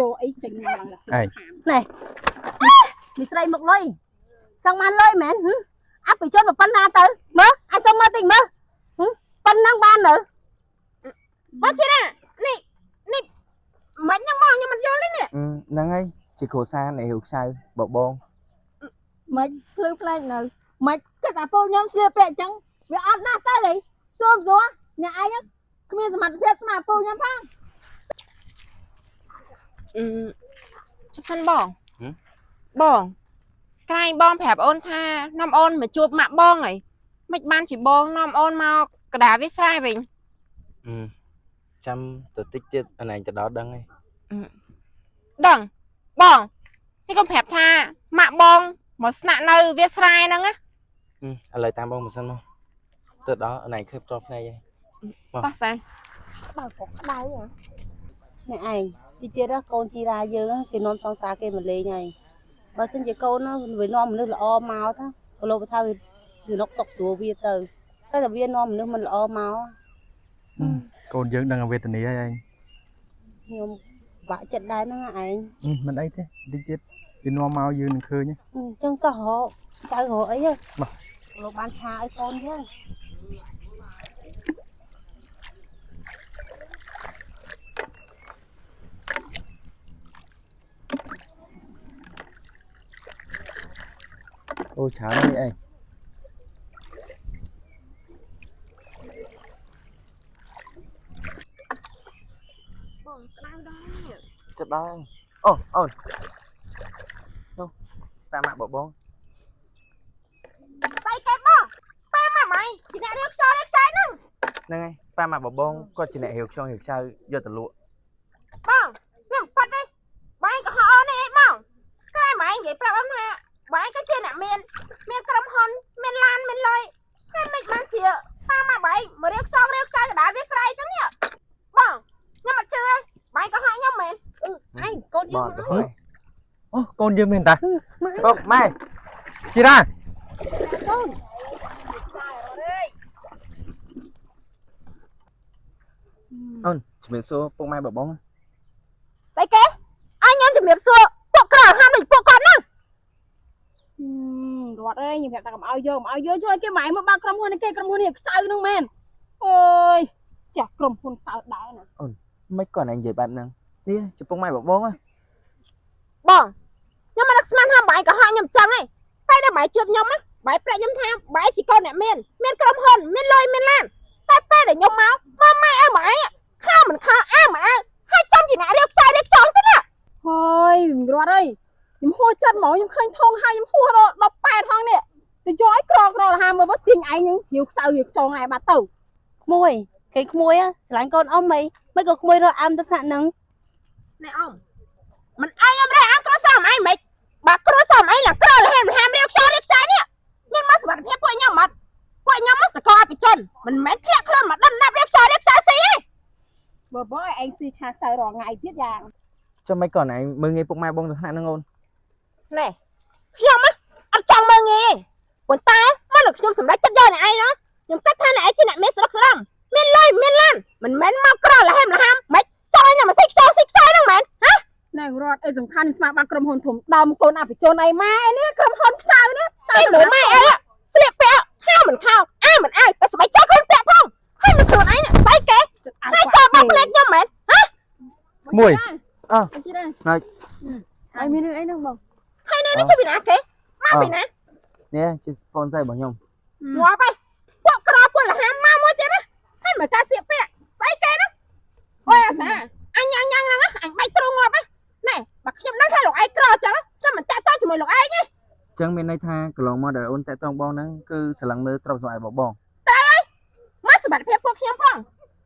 យកអីចេញមកឡើង ឯង នេះមីស្រីមកលុយចង់បានលុយមែនហឹមអភិជនប៉ុណ្ណាទៅមើលអាចសុំមើលតិចមើលហឹមប៉ុណ្ណឹងបាននៅ បងជីរ៉ានេះនេះមិនហ្នឹងមកខ្ញុំមិនយល់ទេនេះ ហ្នឹងហើយជាគ្រួសារនៃរឿងខ្ចៅបបង មិនភ្លឺផ្លែកនៅមិនគិតថាពូខ្ញុំស្លៀកពាក់អញ្ចឹងវាអត់ណាស់ទៅទេសួរសួរអ្នកឯងគ្មានសមត្ថភាពស្មើពូខ្ញុំផង អឺជប់សិនបងបងក្រែងបងប្រាប់អូនថានាំអូនមកជួបម៉ាក់បងហីមិនបានជាបងនាំអូនមកកដាវាស្រែវិញ ចាំទៅតិចទៀតអនឯងទៅដល់ដឹងហើយ ដឹងបងនេះកុំប្រាប់ថាម៉ាក់បងមកស្នាក់នៅវាស្រែហ្នឹងណា ឥឡូវតាមបងមកសិនមកទៅដល់អនឯងឃើញផ្ទាល់ភ្នែកហើយ តោះសា បើក៏ក្តៅហ៎ អ្នកឯងតិចទៀតណាកូនជីរាយើងហ្នឹងគេនាំសង្សារគេមកលេងហើយបើសិនជាកូនហ្នឹងវានាំមនុស្សល្អមកទៅក៏លោកថាវាវានុកសុកស្រួលវាទៅតែតែវានាំមនុស្សមិនល្អមក កូនយើងដឹងវេទនាហើយឯង ខ្ញុំបាក់ចិត្តដែរហ្នឹងឯង មិនអីទេតិចទៀតវានាំមកយើងនឹងឃើញ អញ្ចឹងតោះរកចៅរកអីហ៎ បាទ លោកបានឆាឲ្យកូនយើង អូច្រើននេះឯង បងក្តៅដល់នេះ ទៅដល់អូអូននោះតាមម៉ាក់បបង ស្អីគេបងប៉ាម៉ាក់ម៉ៃជាអ្នករៀបខ្យល់រៀបខ្ចៅហ្នឹង ហ្នឹងហើយប៉ាម៉ាក់បបងគាត់ជាអ្នករៀបខ្យងរៀបខ្ចៅយកទៅលក់ បងវាមិនប៉ិតទេបងឯងក៏ហក់អូននេះអីបងក្រែម៉ែនិយាយប្រាប់អូនថាបងឯងក៏ជាអ្នកមានមានក្រុមហ៊ុនមានឡានមានលុយហើយមិនបានជាប៉ាម៉ាក់បងឯងមករៀបខ្យល់រៀបខ្ចៅកដាវាស្រ័យអញ្ចឹងនេះបងខ្ញុំអត់ជឿទេបងឯងក៏ហក់ខ្ញុំមែន ឯងកូនយើងមក បងទៅហើយ អូកូនយើងមានតា មក ពុកម៉ែ ជីរ៉ា កូន អូនជំរាបសួរពុកម៉ែបបង ស្អីគេឲ្យខ្ញុំជំរាបសួរពួកក្រហាំដូចពួកគាត់ហ្នឹង រត់អើយខ្ញុំប្រាប់ថាកុំឲ្យយកកុំឲ្យយកជួយគេម៉ែមកបើកក្រុមហ៊ុននេះគេក្រុមហ៊ុននេះខ្សៅហ្នឹងមែនអូយចាស់ក្រុមហ៊ុនកើតដែរណា មិនគាត់ឯងនិយាយបែបហ្នឹងនេះជាពុកម៉ែបបងហ៎ បងខ្ញុំមិននឹកស្មានថាបងឯងក៏ហក់ខ្ញុំចឹងឯងតែដល់បងឯងជួបខ្ញុំណាបងឯងប្រាប់ខ្ញុំថាបងឯងជាកូនអ្នកមានមានក្រុមហ៊ុនមានលុយមានឡានតែពេលដែលខ្ញុំមកមកម៉ែឲ្យបងឯងខោមិនខោអាមិនអើហើយចំជាអ្នករៀបខ្ចៅរៀបខ្ចង់ទៅណា ហើយរត់អើយខ្ញុំហួសចិត្តហ្មងខ្ញុំឃើញធងហើយខ្ញុំហួសដល់18ហងនេះទៅយកឲ្យក្រក្រលហាមើលមកទាញឯងហ្នឹងរាវខ្សៅរាវខ្ចងឯងបាត់ទៅ ក្មួយគេក្មួយហ៎ស្រឡាញ់កូនអ៊ំអីមិនក៏ក្មួយរកអែមទៅថ្នាក់ហ្នឹង ណែអ៊ំមិនអីអ៊ំរះអ៊ំគ្រួសារអីមិនបើគ្រួសារអីឡើងក្រលហាមហាមរៀបខ្ចៅរៀបខ្ចៅនេះមានមកសមត្ថភាពពួកខ្ញុំអត់ពួកខ្ញុំមកតកអភិជនមិនមែនធ្លាក់ខ្លួនមកដិនណាប់រៀបខ្ចៅរៀបខ្ចៅស៊ីទេ បើបងឲ្យឯងស៊ីឆាខ្សៅរាល់ថ្ងៃទៀតយ៉ាង ចាំមិនគាត់ឯងមើលងាយពុកម៉ែបងទៅថ្នាក់ហ្នឹងអូន ណែខ្ញុំអត់ចង់មើលងាយទេប៉ុន្តែមកលើខ្ញុំសម្រេចចិត្តយកអ្នកឯងណាខ្ញុំគិតថាអ្នកឯងជាអ្នកមានស្រុកស្ដំមានលុយមានឡានមិនមែនមកក្រលហាមលហាមមិនចង់ឲ្យខ្ញុំមកស៊ីខ្ចៅស៊ីខ្ចៅហ្នឹងមែនហ៎ ណែរត់អីសំខាន់ស្មាបាក់ក្រុមហ៊ុនធំដើមកូនអភិជនអីម៉ែនេះក្រុមហ៊ុនខ្សៅនេះខ្សៅ តែមើលម៉ែអីស្លៀកពាក់ខោមិនខោអាមិនអាវតែស្បែកចោលខ្លួនពាក់ផងហើយមិនខ្លួនឯងស្អីគេហើយសបមកផ្លេចខ្ញុំមែនហ៎ មួយ អើ ជីដែរ ណែ ហើយមានរឿងអីហ្នឹងបង ហើយនៅនេះជួយពីណាគេមកពីណា នេះជា sponsor របស់ខ្ញុំ ងាប់ហើយពួកក្រពួកលហាមមកមួយទៀតណាហើយមកការសៀកពាក់ស្អីគេហ្នឹងអូយអាសាអញញ៉ាំញ៉ាំហ្នឹងអញបែកទ្រូងងាប់ហ្នឹងណែបើខ្ញុំដឹងថាលោកឯងក្រអញ្ចឹងខ្ញុំមិនតាក់ទងជាមួយលោកឯងទេ ចឹងមានន័យថាកន្លងមកដែលអូនតាក់ទងបងហ្នឹងគឺស្រឡឹងមើលទ្រព្យសម្បត្តិរបស់បង មកសមត្ថភាពពួកខ្ញុំផង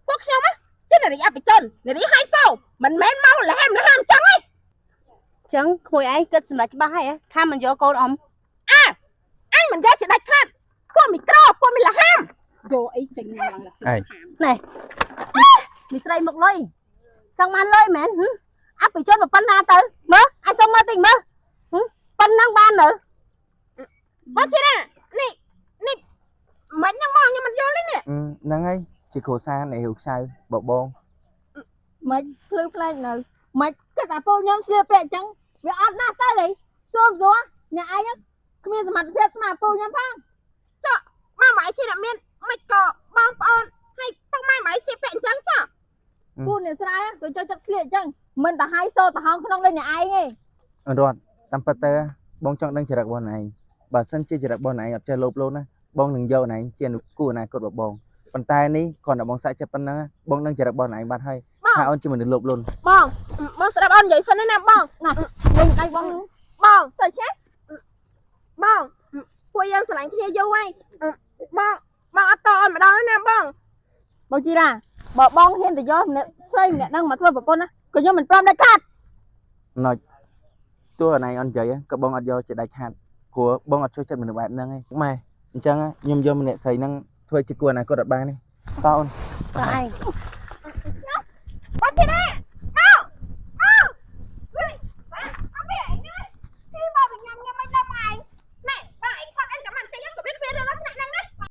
ពួកខ្ញុំណាជានារីអភិជននារីហៃសូមិនមែនមកលហាមលហាមអញ្ចឹងទេ អញ្ចឹងក្មួយឯងគិតសម្រាប់ច្បាស់ហើយហ៎ថាមិនយកកូនអ៊ំ អញមិនយកជាដាច់ខាតពួកមីក្រពួកមីលហាម យកអីចេញមកឡើង ឯង នេះមីស្រីមកលុយចង់បានលុយមែនហឹមអភិជនប៉ុណ្ណាទៅមើលអាចសុំមើលតិចមើលហឹមប៉ុណ្ណឹងបាននៅ បងជីរ៉ានេះនេះមិនហ្នឹងមកខ្ញុំមិនយល់ទេនេះ ហ្នឹងហើយជាគ្រួសារនៃរឿងខ្ចៅបបង មិនភ្លឺផ្លែកនៅ មិនគិតថាពូខ្ញុំស្លៀកពាក់អញ្ចឹងវាអត់ណាស់ទៅទេសូមសួរអ្នកឯងគ្មានសមត្ថភាពស្មើពូខ្ញុំផង ចុះម៉ាម៉ៃជាអ្នកមានមិនក៏បងប្អូនហើយពុកម៉ែម៉ៃស្លៀកពាក់អញ្ចឹងចុះ ពូអ្នកស្រែក៏ចូលចិត្តស្លៀកអញ្ចឹងមិនទៅហាយសូទៅហងក្នុងដូចអ្នកឯងទេ អូនរត់តាមពិតទៅបងចង់ដឹងចរិតរបស់ណឯងបើសិនជាចរិតរបស់ណឯងអត់ចេះលោភលន់ណាបងនឹងយកណឯងជាគូអនាគតរបស់បងប៉ុន្តែនេះគ្រាន់តែបងសាក់ចិត្តប៉ុណ្ណឹងបងដឹងចរិតរបស់ណឯងបាត់ហើយ បង ថាអូនជាមនុស្សលោភលន់ បងបងស្ដាប់អូននិយាយសិនណាបង ណាវិញដៃបង បង ទៅឆេះ បងពួកយើងស្រឡាញ់គ្នាយូរហើយបងបងអត់តអូនម្ដងណាបង បងជីរ៉ាបើបងហ៊ានទៅយកម្នាក់ស្រីម្នាក់ហ្នឹងមកធ្វើប្រពន្ធណាក៏ខ្ញុំមិនព្រមដាច់ខាត ណុចទោះអនឯងអត់និយាយក៏បងអត់យកជាដាច់ខាតព្រោះបងអត់ចូលចិត្តមនុស្សបែបហ្នឹងឯងម៉ែអញ្ចឹងខ្ញុំយកម្នាក់ស្រីហ្នឹងធ្វើជាគូអនាគតអត់បានទេតោះអូន តើឯង